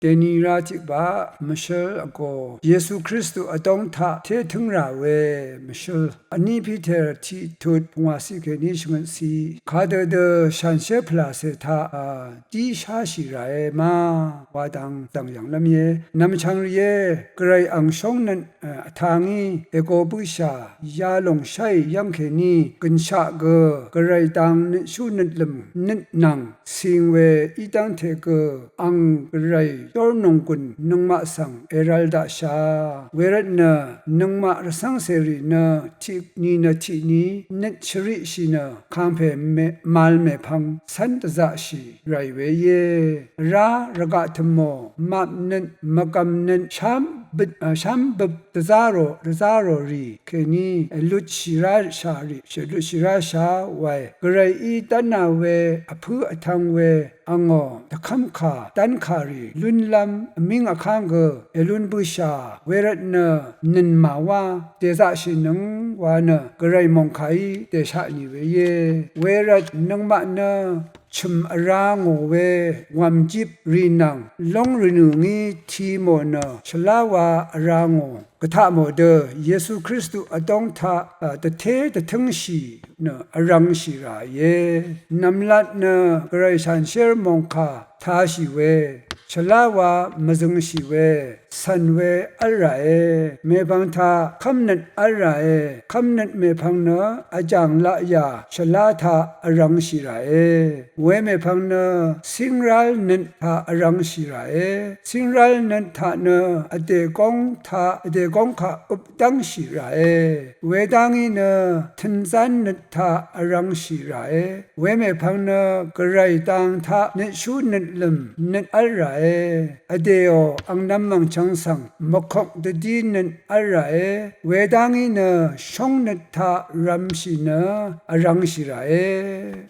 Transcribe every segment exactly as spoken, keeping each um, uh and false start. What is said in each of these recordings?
Dèni rá tiqbaq mvshǿl vgō, Yesu Kristu vdóng taq té tǿng rà we mvshǿl. Vní Piter tiqtut pungwàciq kèní shvngøtciq. Kadø dø shanshér pvlàcè taq, a, dí sháshì ràe ma wa dang zv̀ng yv̀nglv́m íe. Nv̀mchvng rìé, Gvray ang shóngnøt, a, vtangí ègo bǿshà, yalòng sháì yv́ng kèní gø̀nshaq gø, Gvray dang nøtshú nøtlø̀m nøt nvng cing we í dv́ngte gø ang Gvray yórnònggùn nøngmaq svng èrvl daqsha. Wervtnø nøngmaq rvcv́ngcèrì nø tiqni nø tiqni nøt shvriqshì nø kangpè me-, màvl mèpvng cv́n dvzaqshì ràì we íe. Vrá rvgaq tø̀mò, mapnøt, mvgv̀mnøt, shám bøt, a, shám bøp dvzá rò, dvzá rò rì kèní èlutshì ráshà rì, shèlutshì ráshà wae. Gvrayí dv́na we, vpǿ vtv̄ng we angò dvkv́mkà dv́nkà rì lúnlv́m vmíng vkáng gø èlún bǿshà, wervtnø nø̀n màwá dèzaqshìnøng wa nø Gvray mòngkàí dèsha nì we íe. Wervt nøngmaq nø chø̀m vrā ngò we wàmjip rì nvng lóng rvnø̀ ngí ti mò nø shvlá wa vrā ngò gvtaq mò dø Yesu Kristu vdóng taq, a, dvté dvtǿngshì nø vrv̄ngshì ràìe. Nv̀mlat nø Gvray shanshér mòngkà tāshì we shvlá wa mvzøngshì we cv̀n we v́l ràe. Mèpvng taq kv́mnøt v́l ràe. Kv́mnøt mèpvng nø vjàng laqyà shvlá taq vrv̄ngshì ràe. Wemèpvng nø cíngrál nøt taq vrv̄ngshì ràe. Cíngrál nøt taq nø vdè góng taq, vdè góng kaq øp dv́ngshì ràe. Wedá ngí nø tø̀nzán nøt taq vrv̄ngshì ràe. Wemèpvng nø Gvray dang taq nøtshú nøtlø̀m nøt v́l ràe. Vdèò angnv̄m mv̀ngchv̄ng svng mvkok dvdí nøt v́l ràe. Wedá ngí nø shóng nøt taq rv̄mshì nø vrv̄ngshì ràe.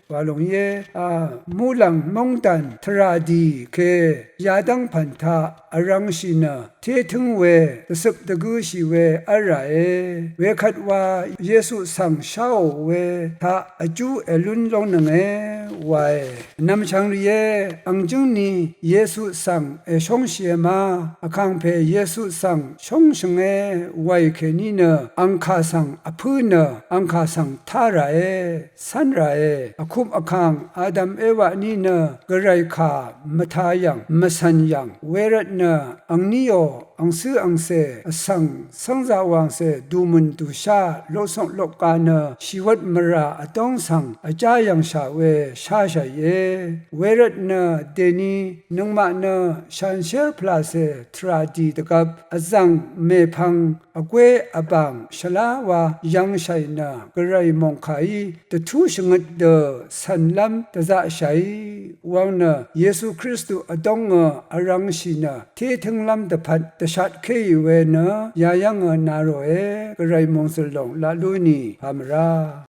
Wa lòng íe, a, muqlàng móngdàn tvrà dì ke yadv́ng pv̀n taq vrv̄ngshì nø té tǿng we, dvcøp dvgǿshì we v́l ràe. Wekvt wa Yesu svng sháò we taq vjú èlún lóngnønge wae. Nv̀mchvng rìé, ang jǿngni Yesu svng èshóngshìe ma, vkàngpè Yesu svng shóngshø̀nge waì kèní nø angkà svng vpǿ nø angkà svng tá ràe. Cv́n ràe, vkup vkàng Adam Ewa ní nø Gvray kà mvtā yv̀ng, mvcv̀n yv̀ng, wervtnø angníò, angcǿ angcè, vsvng, cv́ngzaq wàngcè, dùmø̀n dùshá, loqsok loqga nø, shìwvt mvrà vdóng svng, vjá yv̀ngshà we, sháshàìe. Wervtnø, dèni, nøngmaq nø, shanshér pvlàcè, tvrà dì dvgvp, vzv̀ng, mèpvng, vgwé vbàng shvlá wa yv̄ngshàì nø Gvray mòngkàí dvtú shvngøt dø cv̀nlv́m dvzaqshàí wvng nø Yesu Kristu vdóngø vrv̄ngshì nø té tǿnglv́m dvpvt dvshatkéì we nø yayv́ngø na ròe. Gvray mòngzø̀l lòng laq lú nì pà mvrá.